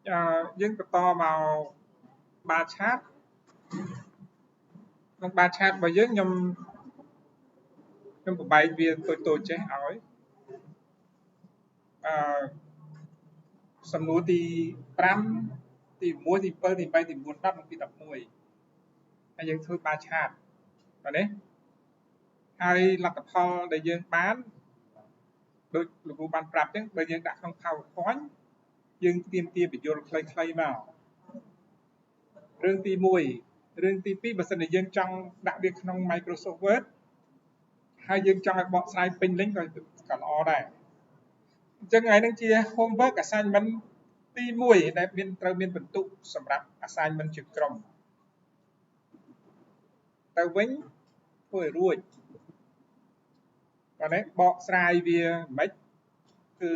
យើងបន្តមក bar chart ក្នុង bar chart របស់យើងខ្ញុំបំបែកវាតូចតូចចេះឲ្យអឺសំណួរទី5ទី6ទី7ទី8ទី9 10និងទី11ហើយយើងធ្វើ bar chart បាទនេះហើយលទ្ធផលដែលយើងបានដូចលោកគ្រូបានប្រាប់ចឹងបើយើងដាក់ក្នុង PowerPoint យើងទាមទារពន្យល់ខ្លីៗមករឿងទី1រឿងទី2បើសិនជាយើងចង់ដាក់វាក្នុង Microsoft Word ហើយយើងចង់ឲ្យបកស្រាយពេញលេញក៏ក៏ល្អដែរអញ្ចឹងថ្ងៃនេះជា homework assignment ទី1ដែលមានត្រូវមានពិន្ទុសម្រាប់ assignment ជាក្រុមទៅវិញធ្វើឲ្យរួចបាទនេះបកស្រាយវាមិនគឺ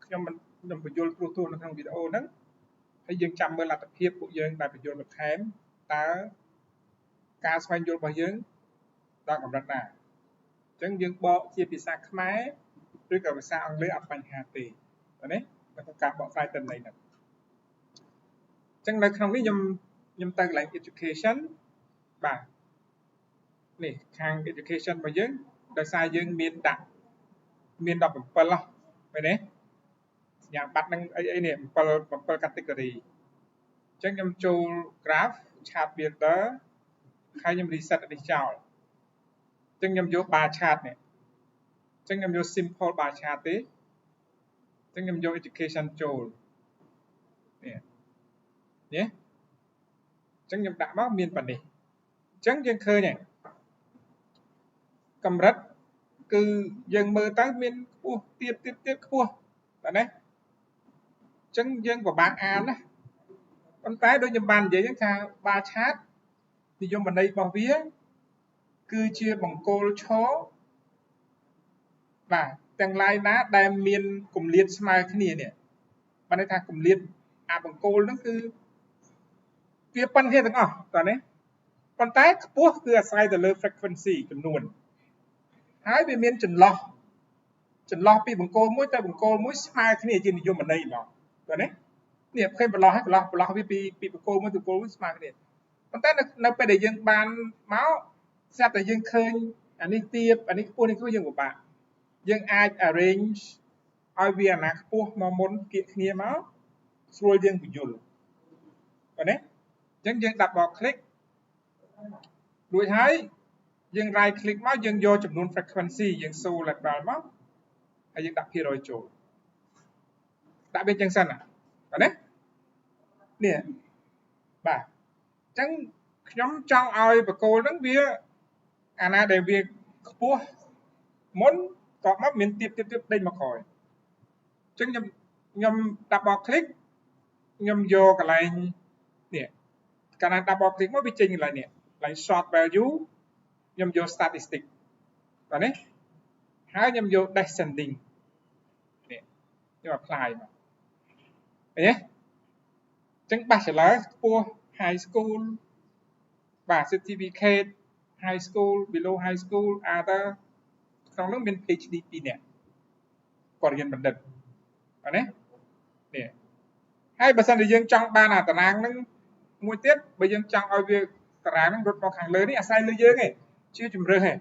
ខ្ញុំមិនខ្ញុំពន្យល់ត្រួសត្រាសនៅក្នុងវីដេអូហ្នឹងហើយយើងចាំមើលលទ្ធភាពពួកយើងដែលពន្យល់បន្ថែមតើការស្វែងយល់របស់យើងដល់កម្រិតណាអញ្ចឹងយើងបកជាភាសាខ្មែរឬក៏ភាសាអង់គ្លេសអត់បញ្ហាទេបាទនេះនៅក្នុងការបកស្រាយទិន្នន័យហ្នឹងអញ្ចឹងនៅក្នុងនេះខ្ញុំខ្ញុំទៅកន្លែង education បាទនេះខាង education របស់យើងដោយសារយើងមានដាក់មាន17ហ៎មែនទេសញ្ញាបត្រនឹងអីអីនេះ7 7 category អញ្ចឹងខ្ញុំចូល graph chart builder ហើយខ្ញុំ reset នេះចោលអញ្ចឹងខ្ញុំយក bar chart នេះអញ្ចឹងខ្ញុំយក simple bar chart ទេអញ្ចឹងខ្ញុំយក education ចូលនេះនេះអញ្ចឹងខ្ញុំដាក់មកមានប៉ុណ្នេះអញ្ចឹងយើងឃើញហើយកម្រិតគឺយើងមើលទៅមានខ្ពស់ទៀបទៀបទៀបខ្ពស់បាទណាអញ្ចឹងយើងពិបាកអានណាប៉ុន្តែដូចខ្ញុំបាននិយាយថា bar chart និយមន័យរបស់វាគឺជាបង្គោលឈរបាទទាំងឡាយណាដែលមានគម្លាតស្មើគ្នានេះបានន័យថាគម្លាតអាបង្គោលហ្នឹងគឺវាប៉ុនគ្នាទាំងអស់តើនេះប៉ុន្តែខ្ពស់គឺអាស្រ័យទៅលើ frequency ចំនួនហើយវាមានចន្លោះចន្លោះពីបង្គោលមួយទៅបង្គោលមួយស្មើគ្នាជានិយមន័យហ្មងតើនេះនេះឃើញប្រឡោះហើយប្រឡោះប្រឡោះវាពីពីបង្គោលមួយទៅបង្គោលមួយស្មើគ្នាប៉ុន្តែនៅនៅពេលដែលយើងបានមកស្រាប់តែយើងឃើញអានេះទៀបអានេះខ្ពស់នេះខ្ពស់យើងពិបាកយើងអាច arrange ឲ្យវាអាណាខ្ពស់មកមុនគៀកគ្នាមកស្រួលយើងពន្យល់បាទណាអញ្ចឹងយើង double click រួចហើយយើង right click មកយើងយកចំនួន frequency យើង show label មកហើយយើងដាក់ភាគរយចូលដាក់វាចឹងសិនណាបាទណានេះបាទអញ្ចឹងខ្ញុំចង់ឲ្យបកគោលហ្នឹងវាអាណាដែលវាខ្ពស់មុនតបមកមានទៀបទៀបទៀបដេញមកក្រោយអញ្ចឹងខ្ញុំខ្ញុំ double click ខ្ញុំយកកន្លែងនេះកាលណា double click មកវាចេញកន្លែងនេះកន្លែង sort value ខ្ញុំយក statistic បាទនេះហើយខ្ញុំយក descending នេះខ្ញុំ apply មកឃើញទេអញ្ចឹង bachelor ខ្ពស់ high school បាទ certificate high school below high school other ក្នុងនោះមាន PhD 2នាក់គាត់រៀនបណ្ឌិតបាទណានេះហើយបើសិនជាយើងចង់បានអាតារាងហ្នឹងមួយទៀតបើយើងចង់ឲ្យវាតារាងហ្នឹងរត់មកខាងលើនេះអាស្រ័យលើយើងឯងជាជំរើសឯង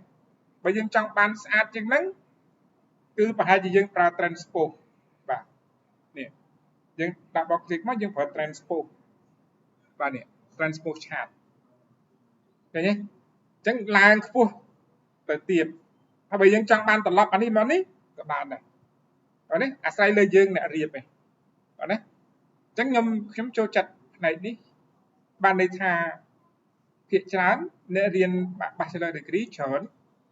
បើយើងចង់បានស្អាតជាងហ្នឹងគឺប្រហែលជាយើងប្រើ transpose បាទនេះយើងដាក់ double click មកយើងប្រើ transpose បាទនេះ transpose chart ឃើញទេអញ្ចឹងឡើងខ្ពស់ទៅទៀបហើយបើយើងចង់បានត្រឡប់អានេះមកនេះក៏បានដែរបាទនេះអាស្រ័យលើយើងអ្នករៀបឯងបាទណាអញ្ចឹងខ្ញុំខ្ញុំចូលចិត្តផ្នែកនេះបានន័យថាភាគច្រើនអ្នករៀន Bachelor degree ច្រើន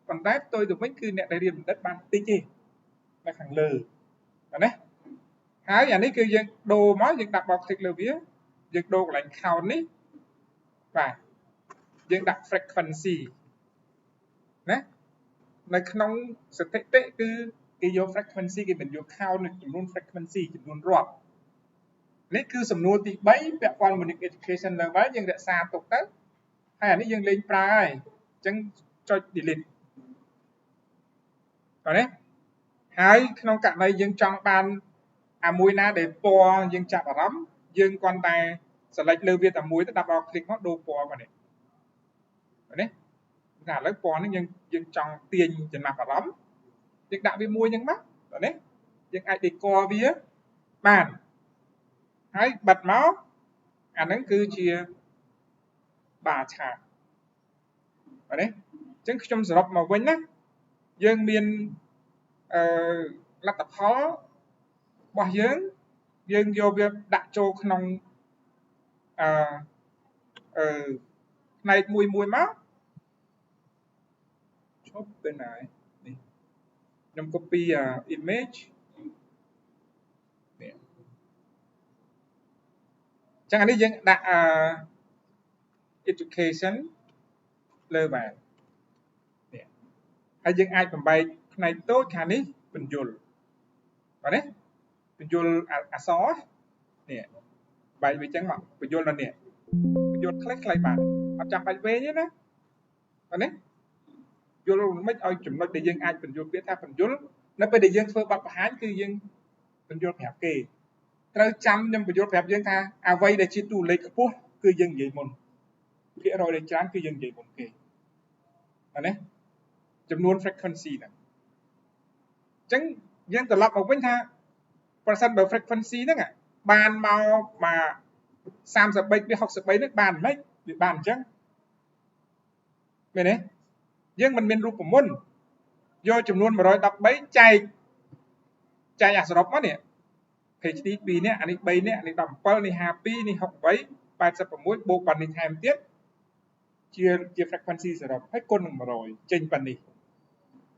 ប៉ុន្តែផ្ទុយទៅវិញគឺអ្នកដែលរៀនបណ្ឌិតបានតិចទេនៅខាងលើបាទណាហើយអានេះគឺយើងដូរមកយើងដាក់ double click លើវាយើងដូរកន្លែង count នេះបាទយើងដាក់ frequency ណានៅក្នុងស្ថិតិគឺគេយក frequency គេមិនយក count ចំនួន frequency ចំនួនរាប់នេះគឺសំណួរទី3ពាក់ព័ន្ធមួយនឹង education level យើងរក្សាទុកទៅហើយអានេះយើងលេងប្រើហើយអញ្ចឹងចុច delete បាទទេហើយក្នុងករណីយើងចង់បានអាមួយណាដែលពណ៌យើងចាប់អារម្មណ៍ យើងគ្រាន់តែ select លើវាតែមួយទៅ double click មកដូរពណ៌មកនេះនេះថាឥឡូវពណ៌នេះយើងយើងចង់ទាញចំណាប់អារម្មណ៍យើងដាក់វាមួយហ្នឹងមកបាទនេះយើងអាច decor វាបានហើយបិទមកអាហ្នឹងគឺជា bar chart បាទនេះអញ្ចឹងខ្ញុំសរុបមកវិញណាយើងមានអឺលទ្ធផលរបស់យើងយើងយកវាដាក់ចូលក្នុងអឺអឺផ្នែកមួយមួយមកឈប់ទៅណានេះខ្ញុំ copy image នេះចឹងអានេះយើងដាក់អឺ education លើបាននេះហើយយើងអាចបំបែកផ្នែកតូចខាងនេះពន្យល់បាទនេះពន្យល់អក្សរនេះបែកវាចឹងមកពន្យល់ដល់នេះពន្យល់ខ្លីៗបានអត់ចាំបាច់វែងទេណាបាទនេះយល់មិនឲ្យចំណុចដែលយើងអាចពន្យល់ពាក្យថាពន្យល់នៅពេលដែលយើងធ្វើបទបង្ហាញគឺយើងពន្យល់ប្រាប់គេត្រូវចាំខ្ញុំពន្យល់ប្រាប់យើងថាអ្វីដែលជាតួលេខខ្ពស់គឺយើងនិយាយមុនភាគរយដែលច្រើនគឺយើងនិយាយមុនគេបាទណាចំនួន frequency ហ្នឹងអញ្ចឹងយើងត្រឡប់មកវិញថាប្រសិនបើ frequency ហ្នឹងបានមកមក33ពី63ហ្នឹងបានមិនវាបានអញ្ចឹងមែនទេយើងមិនមានរូបមន្តយកចំនួន113ចែកចែកអាសរុបមកនេះ PhD 2នាក់អានេះ3នាក់នេះ17នេះ52នេះ68 86បូកប៉ានេះថែមទៀតជាជា frequency សរុបហើយគុណនឹង100ចេញប៉ានេះ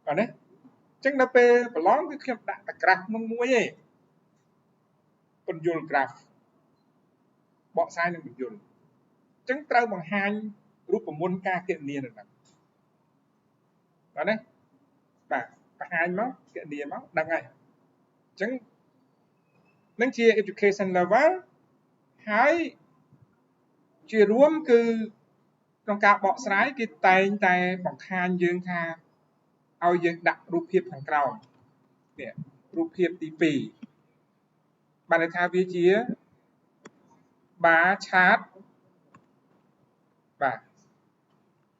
បាទណាអញ្ចឹងដល់ពេលប្រឡងគឺខ្ញុំដាក់តែ graph ក្នុងមួយទេពន្យល់ graph បកស្រាយនឹងពន្យល់អញ្ចឹងត្រូវបង្ហាញរូបមន្តការគណនានៅហ្នឹងបាទណាបាទបង្ហាញមកគណនាមកដឹងហើយអញ្ចឹងនឹងជា education level ហើយជារួមគឺក្នុងការបកស្រាយគេតែងតែបង្ហាញយើងថាឲ្យយើងដាក់រូបភាពខាងក្រោមនេះរូបភាពទី2បានន័យថាវាជា bar chart បាទ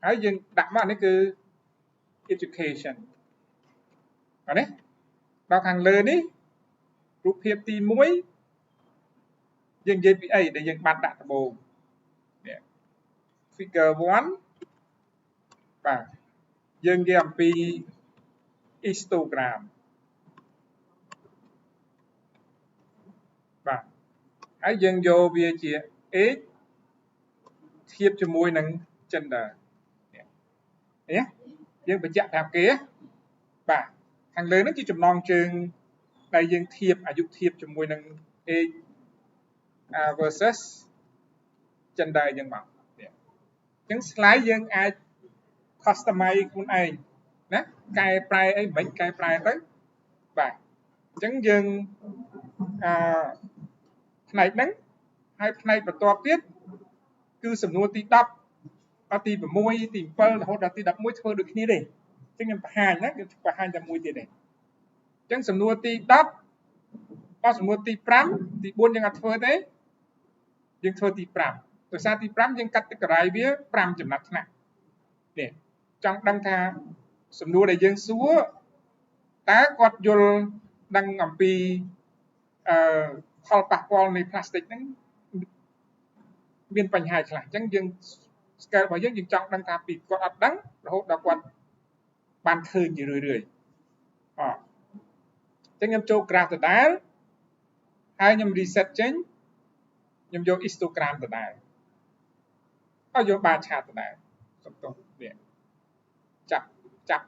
ហើយយើងដាក់មកនេះគឺ education បាទនេះដល់ខាងលើនេះរូបភាពទី1យើងនិយាយពីអីដែលយើងបានដាក់ដំបូងនេះ figure 1បាទយើងនិយាយអំពី histogram បាទហើយយើងយកវាជា age ធៀបជាមួយនឹង gender នេះយើងបញ្ជាក់ប្រាប់គេបាទខាងលើហ្នឹងជាចំណងជើងដែលយើងធៀបអាយុធៀបជាមួយនឹង age versus gender អញ្ចឹងមកនេះអញ្ចឹង slide យើងអាច customize ខ្លួនឯងណាកែប្រែអីមិញកែប្រែទៅបាទអញ្ចឹងយើងអឺផ្នែកហ្នឹងហើយផ្នែកបន្ទាប់ទៀតគឺសំណួរទី10ដល់ទី6ទី7រហូតដល់ទី11ធ្វើដូចគ្នាទេអញ្ចឹងខ្ញុំបង្ហាញណាគឺបង្ហាញតែមួយទៀតទេអញ្ចឹងសំណួរទី10ដល់សំណួរទី5ទី4យើងអត់ធ្វើទេយើងធ្វើទី5ដោយសារទី5យើងកាត់ទឹកករាយវា5ចំណាត់ថ្នាក់នេះចង់ដឹងថាសំណួរដែលយើងសួរតើគាត់យល់ដឹងអំពីអឺផលប៉ះពាល់នៃផ្លាស្ទិកហ្នឹងមានបញ្ហាខ្លះអញ្ចឹងយើង scale របស់យើងយើងចង់ដឹងថាពីគាត់អត់ដឹងរហូតដល់គាត់បានឃើញជារឿយរឿយអញ្ចឹងខ្ញុំចូល graph ដដែលហើយខ្ញុំ reset ចេញខ្ញុំយក histogram ដដែលហើយយក bar chart ដដែលសុំទោសនេះចាប់ចាប់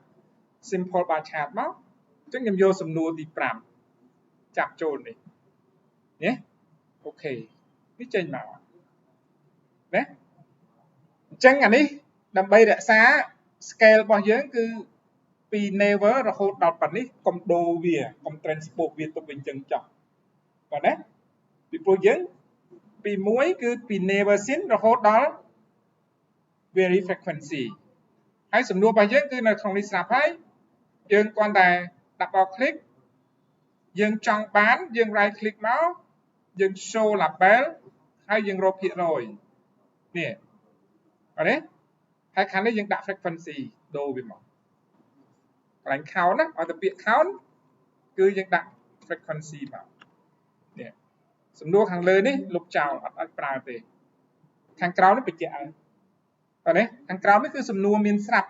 simple bar chart មកអញ្ចឹងខ្ញុំយកសំណួរទី5ចាប់ចូលនេះនេះ OK នេះចេញមកណាអញ្ចឹងអានេះដើម្បីរក្សា scale របស់យើងគឺពី never រហូតដល់ប៉ុណ្នេះកុំដូរវាកុំ transpose វាទុកវិញចឹងចោះបាទណាពីព្រោះយើងពី1គឺពី never seen រហូតដល់ very frequency ហើយសំណួររបស់យើងគឺនៅក្នុងនេះស្រាប់ហើយយើងគ្រាន់តែ double click យើងចង់បានយើង right click មក យើង show label ហើយយើងរកភាគរយនេះអត់ទេហើយខាងនេះយើងដាក់ frequency ដូរវាមកកន្លែង count ណាឲ្យតែពាក្យ count គឺយើងដាក់ frequency មកនេះសំណួរខាងលើនេះលុបចោលអត់ឲ្យប្រើទេខាងក្រោមនេះបញ្ជាក់ឲ្យតើនេះខាងក្រោមនេះគឺសំណួរមានស្រាប់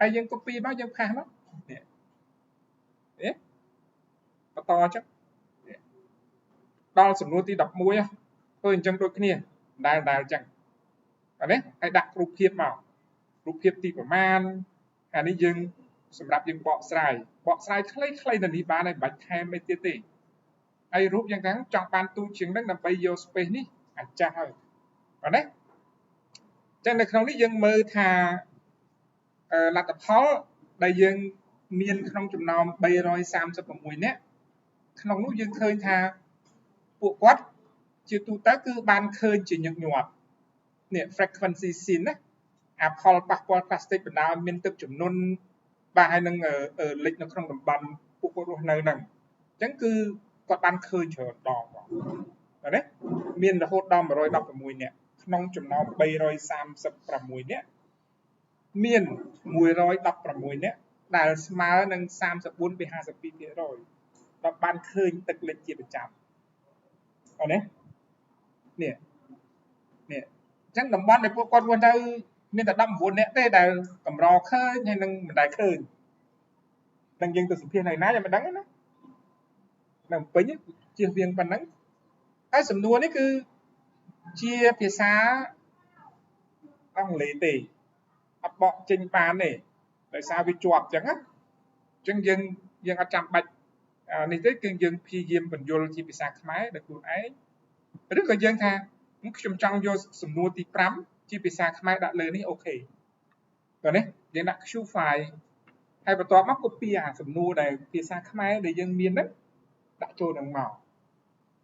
ហើយយើង copy មកយើង paste មកនេះនេះបន្តអញ្ចឹងដល់សំណួរទី11ធ្វើអញ្ចឹងដូចគ្នាដែលដែលអញ្ចឹងបាទនេះហើយដាក់រូបភាពមករូបភាពទីប្រមាណអានេះយើងសម្រាប់យើងបកស្រាយបកស្រាយខ្លីៗនៅនេះបានហើយមិនបាច់ថែមអីទៀតទេហើយរូបយ៉ាងហ្នឹងចង់បានទូជាងហ្នឹងដើម្បីយក space នេះអាចាស់ហើយបាទណាអញ្ចឹងនៅក្នុងនេះយើងមើលថាលទ្ធផលដែលយើងមានក្នុងចំណោម336នាក់ក្នុងនោះយើងឃើញថាពួកគាត់ជាទូទៅគឺបានឃើញជាញឹកញាប់នេះ frequency seen ណាអាផលប៉ះពាល់ផ្លាស្ទិកបណ្ដាលមានទឹកជំនន់បាទហើយនឹងលិចនៅក្នុងតំបន់ពួកគាត់រស់នៅហ្នឹងអញ្ចឹងគឺគាត់បានឃើញច្រើនដងបាទណាមានរហូតដល់116នាក់ក្នុងចំណោម336នាក់មាន116នាក់ដែលស្មើនឹង34ពី52%ដល់បានឃើញទឹកលិចជាប្រចាំអត់ទេនេះនេះអញ្ចឹងតំបន់ដែលពួកគាត់រស់នៅមានតែ19នាក់ទេដែលកម្រឃើញហើយនឹងមិនដែលឃើញនឹងយើងទៅសម្ភាសនៅណាយ៉ាងមិនដឹងណានៅពេញជៀសវាងប៉ុណ្ណឹងហើយសំណួរនេះគឺជាភាសាអង់គ្លេសទេអត់បកចេញបានទេដោយសារវាជាប់អញ្ចឹងណាអញ្ចឹងយើងយើងអត់ចាំបាច់នេះទេគឺយើងព្យាយាមបញ្យល់ជាភាសាខ្មែរដោយខ្លួនឯងឬក៏យើងថាខ្ញុំចង់យកសំណួរទី5ជាភាសាខ្មែរដាក់លើនេះ OK តើនេះយើងដាក់ Q file ហើយបន្ទាប់មក copy អាសំណួរដែលភាសាខ្មែរដែលយើងមានហ្នឹងដាក់ចូលនឹងមក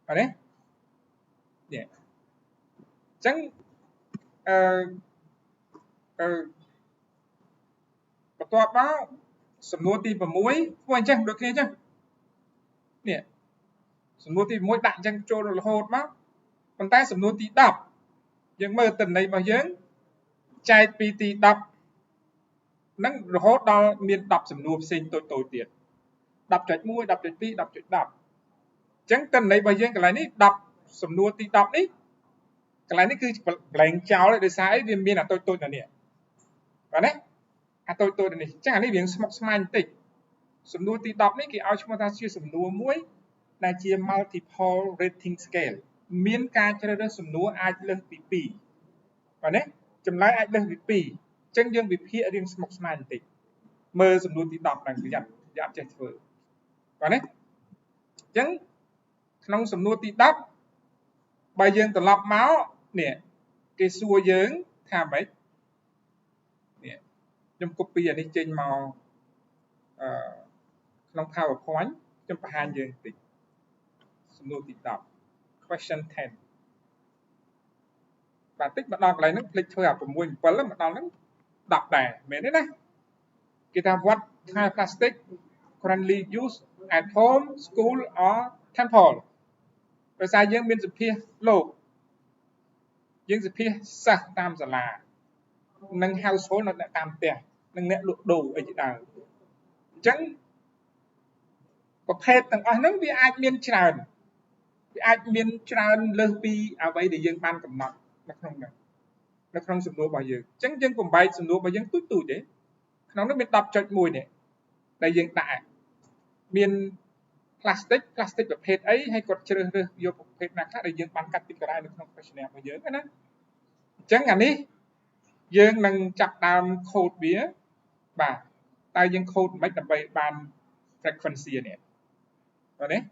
បាទនេះនេះអញ្ចឹងអឺអឺបន្ទាប់មកសំណួរទី6ធ្វើអញ្ចឹងដូចគ្នាអញ្ចឹងនេះសំណួរទី6ដាក់អញ្ចឹងចូលរហូតមកប៉ុន្តែសំណួរទី10យើងមើលទិន្នន័យរបស់យើងចែកពីទី10នឹងរហូតដល់មាន10សំណួរផ្សេងតូចតូចទៀត10.1 10.2 10.10អញ្ចឹងទិន្នន័យរបស់យើងកន្លែងនេះ10សំណួរទី10នេះកន្លែងនេះគឺ blank ចោលដោយសារអីវាមានអាតូចតូចនៅនេះបាទណាអាតូចតូចនេះអញ្ចឹងអានេះវាស្មុគស្មាញបន្តិចសំណួរទី10នេះគេឲ្យឈ្មោះថាជាសំណួរមួយដែលជា multiple rating scale មានការជ្រើសរើសសំណួរអាចលើសពី2បាទណាចម្លើយអាចលើសពី2អញ្ចឹងយើងវិភាគរៀងស្មុគស្មាញបន្តិចមើលសំណួរទី10ហ្នឹងប្រយ័ត្នយ៉ាប់ចេះធ្វើបាទណាអញ្ចឹងក្នុងសំណួរទី10បើយើងត្រឡប់មកនេះគេសួរយើងថាម៉េចនេះខ្ញុំ copy អានេះចេញមកអឺក្នុង PowerPoint ខ្ញុំបង្ហាញយើងបន្តិចសំណួរទី10 question 10បាទតិចមកដល់កន្លែងហ្នឹងភ្លេចធ្វើអា6 7មកដល់ហ្នឹង10ដែរមែនទេណាគេថា what kind of plastic currently used at home, school or temple ដោយសារយើងមានសភាលោកយើងសភាសិស្សតាមសាលានិង household នៅតាមផ្ទះនិងអ្នកលក់ដូរអីជាដើមអញ្ចឹងប្រភេទទាំងអស់ហ្នឹងវាអាចមានច្រើនវាអាចមានច្រើនលើសពីអ្វីដែលយើងបានកំណត់នៅក្នុងហ្នឹងនៅក្នុងសំណួររបស់យើងអញ្ចឹងយើងបំបែកសំណួររបស់យើងទូចទូចទេក្នុងនោះមាន10.1នេះដែលយើងដាក់មាន plastic plastic ប្រភេទអីហើយគាត់ជ្រើសរើសយកប្រភេទណាខ្លះដែលយើងបាន categorize នៅក្នុង questionnaire របស់យើងណាអញ្ចឹងអានេះយើងនឹងចាប់ដើម code វាបាទតើយើង code មិនដើម្បីបាន frequency នេះបាទនេះ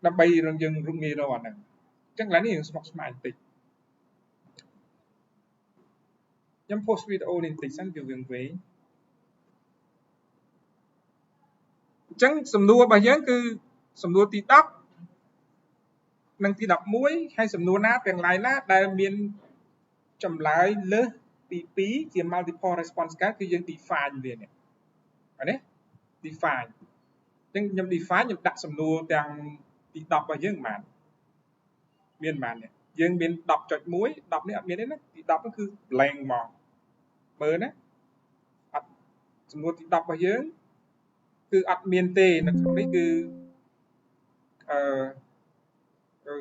ដើម្បីយើងរុំងាយរកអាហ្នឹងអញ្ចឹងកន្លែងនេះយើងស្មុគស្មាញបន្តិចខ្ញុំ post វីដេអូនេះបន្តិចសិនវាវែងវែងអញ្ចឹងសំណួររបស់យើងគឺសំណួរទី10និងទី11ហើយសំណួរណាទាំងឡាយណាដែលមានចម្លើយលើសពី2ជា multiple response scale គឺយើង define វានេះបាទនេះ define អញ្ចឹងខ្ញុំ define ខ្ញុំដាក់សំណួរទាំងទី10របស់យើងបាន មានប៉ុន្មាននេះយើងមាន 10.1 10នេះអត់មានទេណាទី10ហ្នឹងគឺ blank ហ្មងមើលណាអត់សំណួរទី10របស់យើងគឺអត់មានទេនៅក្នុងនេះគឺអឺ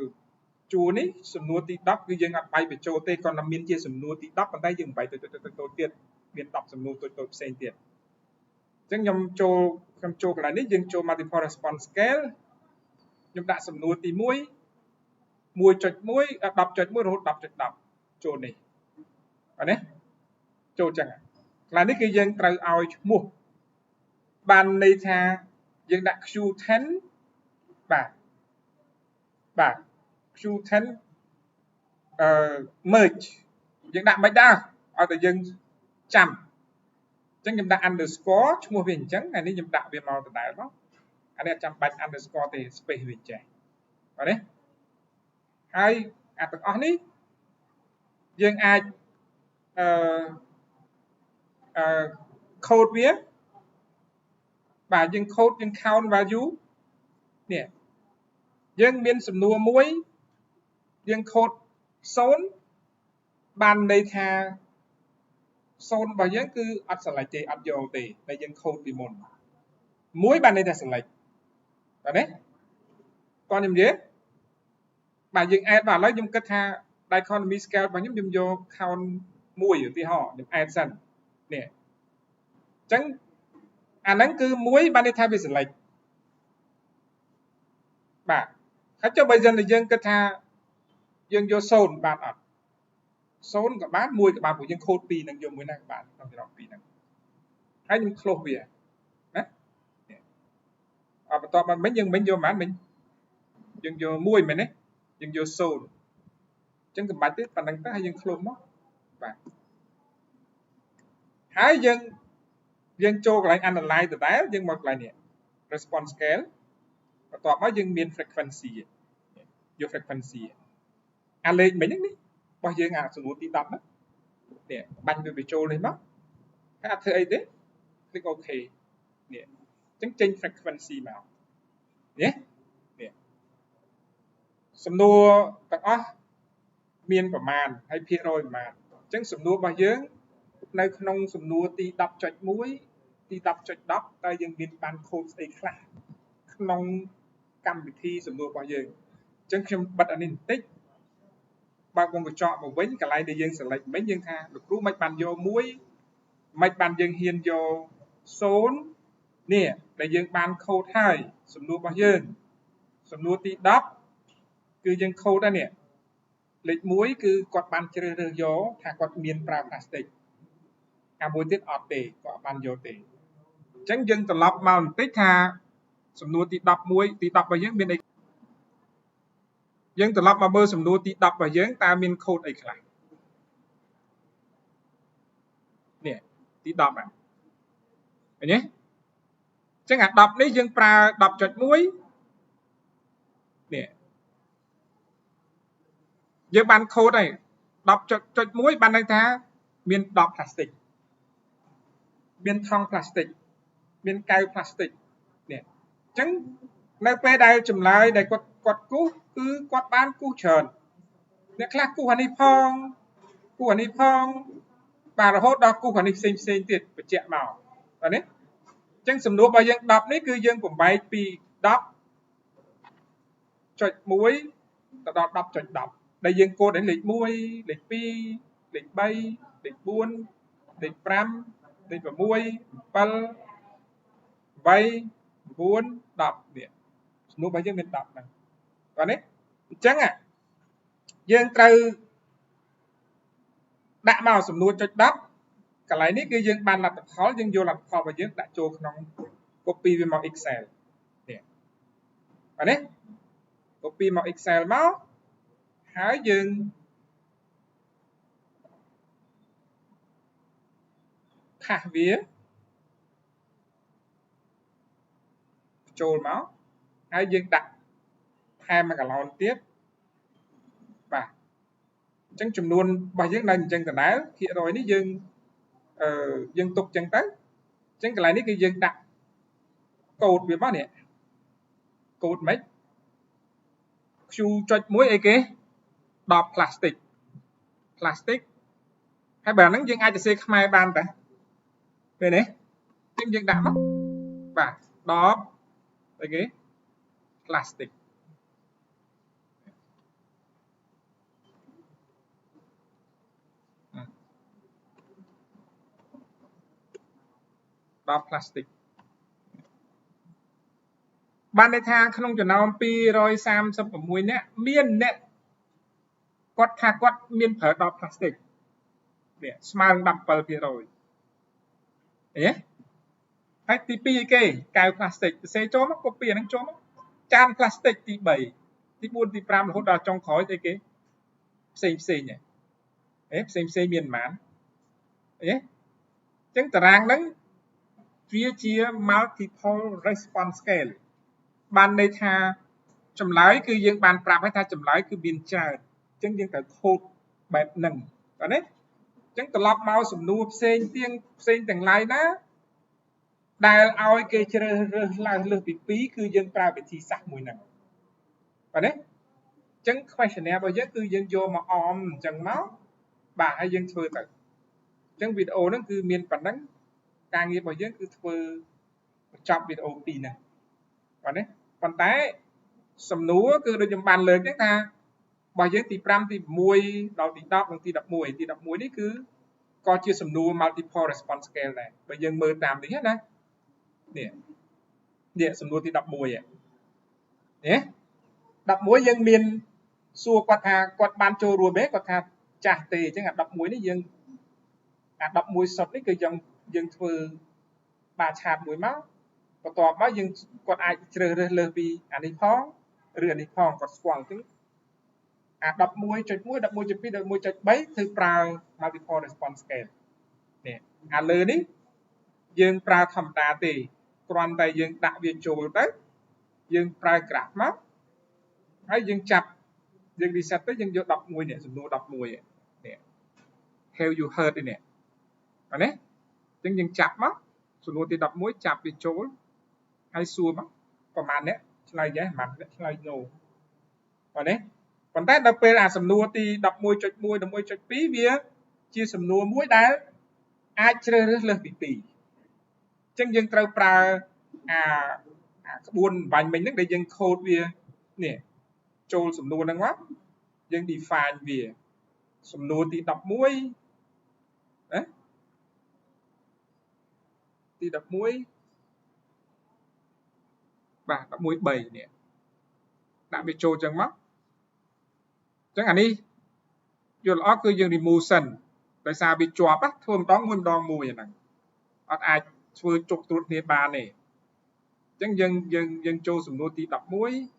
ជួរនេះសំណួរទី10គឺយើងអត់បាយបញ្ចូលទេគ្រាន់តែមានជាសំណួរទី10ប៉ុន្តែយើងមិនបាយទៅទៅទៅទៀតមាន10សំណួរតូចៗផ្សេងទៀតអញ្ចឹងខ្ញុំចូលកន្លែងនេះយើងចូល multiple response scale ខ្ញុំដាក់សំណួរទី1 1.1 10.1រហូត10.10ចូលនេះបាទណាចូលចឹងកន្លែងនេះគឺយើងត្រូវឲ្យឈ្មោះបានន័យថាយើងដាក់ Q10 បាទបាទ Q10 អឺ merge យើងដាក់មិនដែរឲ្យតែយើងចាំអញ្ចឹងខ្ញុំដាក់ underscore ឈ្មោះវាអញ្ចឹងអានេះខ្ញុំដាក់វាមកដដែលមកអានេះអត់ចាំបាច់ underscore ទេ space វាចេះបាទទេហើយអាទាំងអស់នេះយើងអាចអឺអឺ code វាបាទយើង code យើង count value នេះយើងមានសំណួរមួយយើង code 0បានន័យថា0របស់យើងគឺអត់ select ទេអត់យកទេតែយើង code ពីមុនមួយបានន័យថា select បាទទេតោះខ្ញុំនិយាយបាទយើង add បាទឥឡូវខ្ញុំគិតថា dichotomy scale របស់ខ្ញុំខ្ញុំយក count 1ឧទាហរណ៍ខ្ញុំ add សិននេះអញ្ចឹងអាហ្នឹងគឺមួយបានន័យថាវា select បាទហើយចុះបើសិនតែយើងគិតថាយើងយក0បានអត់0ក៏បាន1ក៏បានព្រោះយើង code 2នឹងយកមួយណាក៏បានក្នុងចំណោម2ហ្នឹងហើយខ្ញុំ close វាណាអត់បន្ទាប់មកមិញយើងមិញយកប៉ុន្មានមិញយើងយក1មែនទេយើងយក0អញ្ចឹងកំបាច់ទេប៉ុណ្្នឹងទៅហើយយើង close មកបាទហើយយើងយើងចូលកន្លែង analyze ដដែលយើងមកកន្លែងនេះ response scale បន្ទាប់មកយើងមាន frequency យក frequency អាលេខមិញហ្នឹងនេះរបស់យើងអាសំណួរទី10ហ្នឹងនេះបាញ់វាបញ្ចូលនេះមកហើយអត់ធ្វើអីទេ click OK នេះអញ្ចឹងចេញ frequency មកនេះនេះសំណួរទាំងអស់មានប្រមាណហើយភាគរយប្រមាណអញ្ចឹងសំណួររបស់យើងនៅក្នុងសំណួរទី10.1ទី10.10តើយើងមានបាន code ស្អីខ្លះក្នុងកម្មវិធីសំណួររបស់យើងអញ្ចឹងខ្ញុំបិទអានេះបន្តិចបើកវងកញ្ចក់មកវិញកន្លែងដែលយើង select មិញយើងថាលោកគ្រូមិនបានយកមួយមិនបានយើងហ៊ានយក0នេះដែលយើងបាន code ហើយសំណួររបស់យើងសំណួរទី10គឺយើង code ហើយនេះលេខ1គឺគាត់បានជ្រើសរើសយកថាគាត់មានប្រើផ្លាស្ទិកអាមួយទៀតអត់ទេគាត់អត់បានយកទេអញ្ចឹងយើងត្រឡប់មកបន្តិចថាសំណួរទី11ទី10របស់យើងមានអីយើងត្រឡប់មកមើលសំណួរទី10របស់យើងតើមានខូដអីខ្លះនេះទី10ហ្នឹងឃើញទេអញ្ចឹងអា10នេះយើងប្រើ10.1នេះយើងបានខូដហើយ10.1បានន័យថាមាន10ផ្លាស្ទិកមានថង់ផ្លាស្ទិកមានកែវផ្លាស្ទិកនេះអញ្ចឹងនៅពេលដែលចម្លើយដែលគាត់គាត់គូសគឺគាត់បានគូសច្រើនអ្នកខ្លះគូសអានេះផងគូសអានេះផងបាទរហូតដល់គូសអានេះផ្សេងផ្សេងទៀតបញ្ជាក់មកបាទនេះអញ្ចឹងសំណួររបស់យើង10នេះគឺយើងបំបែកពី10.1ទៅដល់10.10ដែលយើងកូដឲ្យលេខ1លេខ2លេខ3លេខ4លេខ5លេខ6 7 8 9 10នេះសំណួររបស់យើងមាន10ហ្នឹងបាទនេះអញ្ចឹងយើងត្រូវដាក់មកសំណួរចុច10កន្លែងនេះគឺយើងបានលទ្ធផលយើងយកលទ្ធផលរបស់យើងដាក់ចូលក្នុង copy វាមក Excel នេះបាទនេះ copy មក Excel មកហើយយើង paste វាចូលមកហើយយើងដាក់ថែមមួយកឡោនទៀតបាទអញ្ចឹងចំនួនរបស់យើងនៅអញ្ចឹងដដែលភាគរយនេះយើងអឺយើងទុកអញ្ចឹងទៅអញ្ចឹងកន្លែងនេះគឺយើងដាក់កូដវាមកនេះកូដម៉េច Q.1 អីគេ 10 plastic plastic ហើយបើហ្នឹងយើងអាចទៅសេខ្មែរបានតាឃើញទេអញ្ចឹងយើងដាក់មកបាទ10អីគេ plastic 10 plastic បានន័យថាក្នុងចំណោម236នាក់មានអ្នកគាត់ថាគាត់មានប្រើ10 plastic នេះស្មើនឹង17%ឃើញទេហើយទី2អីគេកែវ plastic សរសេរចូលមក copy អាហ្នឹងចូលមកចាន plastic ទី3ទី4ទី5រហូតដល់ចុងក្រោយអីគេផ្សេងផ្សេងហ៎ផ្សេងផ្សេងមានប៉ុន្មានឃើញទេអញ្ចឹងតារាងហ្នឹងវាជា multiple response scale បានន័យថាចម្លើយគឺយើងបានប្រាប់ហើយថាចម្លើយគឺមានច្រើនអញ្ចឹងយើងត្រូវខូដបែបហ្នឹងបាទណាអញ្ចឹងត្រឡប់មកសំណួរផ្សេងទៀងផ្សេងទាំងឡាយណាដែលឲ្យគេជ្រើសរើសឡើងលើសពី2គឺយើងប្រើវិធីសាស្ត្រមួយហ្នឹងបាទណាអញ្ចឹង questionnaire របស់យើងគឺយើងយកមកអមអញ្ចឹងមកបាទហើយយើងធ្វើទៅអញ្ចឹងវីដេអូហ្នឹងគឺមានប៉ុណ្ណឹងការងាររបស់យើងគឺធ្វើបញ្ចប់វីដេអូពីរហ្នឹងបាទណាប៉ុន្តែសំណួរគឺដូចខ្ញុំបានលើកហ្នឹងថារបស់យើងទី5ទី6ដល់ទី10និងទី11ទី11នេះគឺក៏ជាសំណួរ multiple response scale ដែរបើយើងមើលតាមនេះណានេះនេះសំណួរទី11នេះ11យើងមានសួរគាត់ថាគាត់បានចូលរួមទេគាត់ថាចាស់ទេអញ្ចឹងអា11នេះយើងអា11សុទ្ធនេះគឺយើងធ្វើបាឆាតមួយមកបន្ទាប់មកយើងគាត់អាចជ្រើសរើសលើសពីអានេះផងឬអានេះផងគាត់ស្គាល់អញ្ចឹងអា11.1 11.2 11.3គឺប្រើ multiple response scale នេះអាលើនេះយើងប្រើធម្មតាទេគ្រាន់តែយើងដាក់វាចូលទៅយើងប្រើ graph មកហើយយើងចាប់យើង reset ទៅយើងយក11នេះសំណួរ11នេះ have you heard នេះបាទណាអញ្ចឹងយើងចាប់មកសំណួរទី11ចាប់វាចូលហើយសួរមកប្រហែលអ្នកឆ្លើយ yes ប្រហែលអ្នកឆ្លើយ no បាទណាប៉ុន្តែដល់ពេលអាសំណួរទី11.1 11.2វាជាសំណួរមួយដែលអាចជ្រើសរើសលើសពី2អញ្ចឹងយើងត្រូវប្រើអាក្បួនបាញ់មិញហ្នឹងដែលយើងខូដវានេះចូលសំណួរហ្នឹងមកយើង define វាសំណួរទី11ណាទី11បាទ11 3នេះដាក់វាចូលចឹងមកអញ្ចឹងអានេះយល់ល្អគឺយើង remove សិនដោយសារវាជាប់ធ្វើម្ដងមួយម្ដងមួយហ្នឹងអត់អាចធ្វើជុកត្រួតគ្នាបានទេអញ្ចឹងយើងយើងយើងចូលសំណួរទី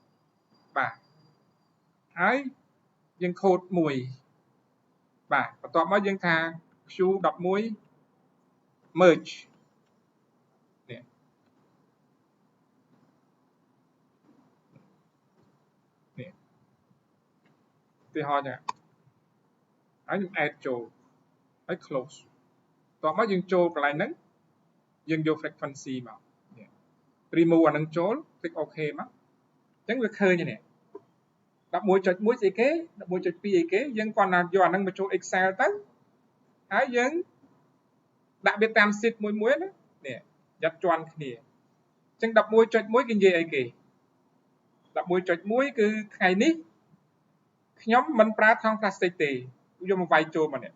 11បាទហើយយើងខូដ1បាទបន្ទាប់មកយើងថា Q11 merge នេះនេះទីហោចឹងហើយខ្ញុំ add ចូលហើយ close បន្ទាប់មកយើងចូលកន្លែងហ្នឹងយើងយក frequency មកនេះ remove អាហ្នឹងចូល click OK មកអញ្ចឹងវាឃើញនេះ11.1ស្អីគេ11.2អីគេយើងគ្រាន់តែយកអាហ្នឹងមកចូល Excel ទៅហើយយើងដាក់វាតាម sheet មួយមួយណានេះយ៉ាត់ជន់គ្នាអញ្ចឹង11.1គេនិយាយអីគេ11.1គឺថ្ងៃនេះខ្ញុំមិនប្រើថង់ផ្លាស្ទិកទេយកមកវាយចូលមកនេះ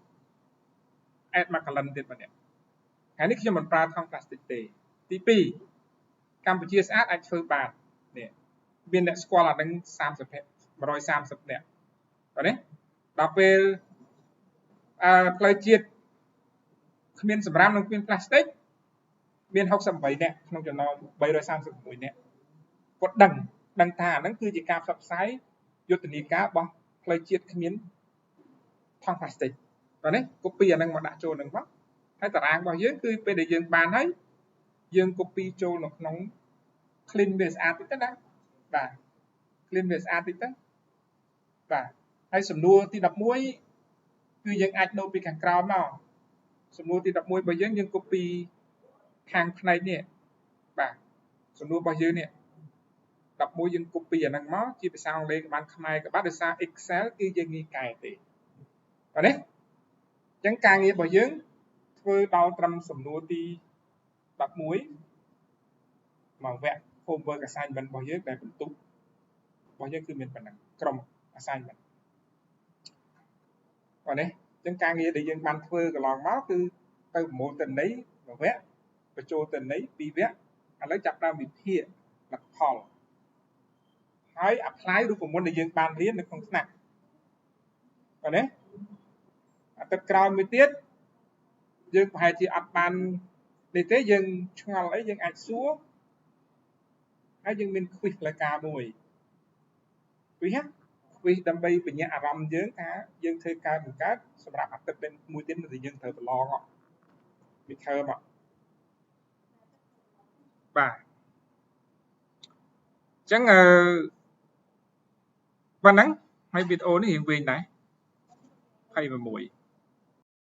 add មក column ទៀតមកនេះថ្ងៃនេះខ្ញុំមិនប្រើថង់ផ្លាស្ទិកទេទី2កម្ពុជាស្អាតអាចធ្វើបាននេះមានអ្នកស្គាល់អានឹង30 130នាក់បាទនេះដល់ពេលអឺផ្លូវជាតិគ្មានសម្រាមនិងគ្មានផ្លាស្ទិកមាន68នាក់ក្នុងចំណោម336នាក់គាត់ដឹងថាអាហ្នឹងគឺជាការផ្សព្វផ្សាយយុទ្ធនាការរបស់ផ្លូវជាតិគ្មានថង់ផ្លាស្ទិកបាទនេះ copy អាហ្នឹងមកដាក់ចូលហ្នឹងមកហើយតារាងរបស់យើងគឺពេលដែលយើងបានហើយយើង copy ចូលនៅក្នុង clean វាស្អាតតិចទៅណាបាទ clean វាស្អាតតិចទៅបាទហើយសំណួរទី11គឺយើងអាចដូរពីខាងក្រោមមកសំណួរទី11របស់យើងយើង copy ខាងផ្នែកនេះបាទសំណួររបស់យើងនេះ 11យើង copy អាហ្នឹងមកជាភាសាអង់គ្លេសក៏បានខ្មែរក៏បានដោយសារ Excel គឺយើងងាយកែទេបាទនេះអញ្ចឹងការងាររបស់យើងធ្វើដល់ត្រឹមសំណួរទី11មកវគ្គ homework assignment របស់យើងដែលបន្ទុករបស់យើងគឺមានប៉ុណ្ណឹងក្រុម assignment បាទនេះអញ្ចឹងការងារដែលយើងបានធ្វើកន្លងមកគឺទៅប្រមូលទិន្នន័យមួយវគ្គបញ្ចូលទិន្នន័យពីរវគ្គឥឡូវចាប់ដើមវិភាគលទ្ធផលហើយ apply រូបមន្តដែលយើងបានរៀននៅក្នុងថ្នាក់បាទណាអាទិត្យក្រោយមួយទៀតយើងប្រហែលជាអត់បាននេះទេយើងឆ្ងល់អីយើងអាចសួរហើយយើងមាន quiz ផ្លូវការមួយ quiz ណា quiz ដើម្បីបញ្ញាអារម្មណ៍យើងថាយើងធ្វើកើតមិនកើតសម្រាប់អាទិត្យមួយទៀតដែលយើងត្រូវប្រឡង midterm បាទអញ្ចឹងអឺប៉ុណ្ណឹងហើយវីដេអូនេះរៀងវែងដែរ26